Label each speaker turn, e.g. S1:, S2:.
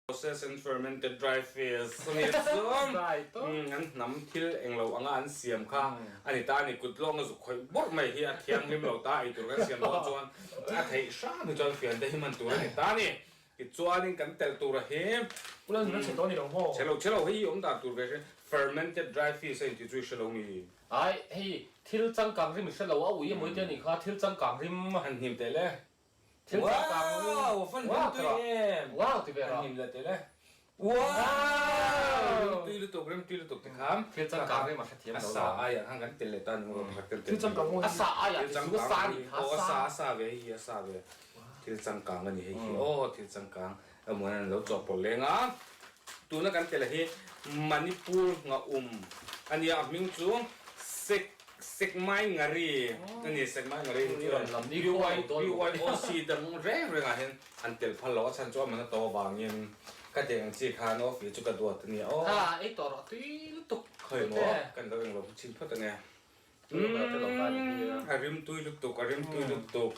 S1: Processed and fermented dry fish a nih chuan an hnam thil englo anga an siam kha a ni ta a ni. Kut lawnga zuk khawih bawrh mai hi a thianghlim lo ta, eitur kan siam dawn chuan a theih hram hi chuan fian te hi hman tur a ni ta a ni. Tichuanin kan telh tura hi chhe lo chhe lo hei hi awm dan tur ve hre fermented dry fish a intih chu i hre lo mi?
S2: Ai hei thil changkang rim i hre lo a ui a mawi te a nih kha thil changkang rim.
S1: Han hnim teh le. Thil changkang Wow! Fan rim tui em!
S2: Wow ti ve
S1: rawh. Hnim leh teh le. Wow! Rim tui lutuk, rim tui lutuk ti kha.
S2: Thil changkang rim a hrethiam lo
S1: A sa aiah khan kan tel leh ta ni maw pakhat tel
S2: tel. Thil changkang
S1: A sa aiah ti chu a sa ni kha. Aw a sa a sa ve hei hi a sa ve. Thil changkang a ni hei hi aw thil changkang emaw an lo chawhpawlh leng a. Tuna kan tel hi Manipur ngaum a nia a hming chu Sek Sekmai Ngari a ni Sekmai Ngari hi chu BYOC dang reng rengah hian an tel phal lo a chhan chu a man a to avangin ka tiang ang chi khan aw fih chu ka duat a nia aw.
S2: Kha ei tawh rawh tui lutuk.
S1: Khawi maw kan lo englo chhin phawt a nia. A rim tui lutuk a rim tui lutuk.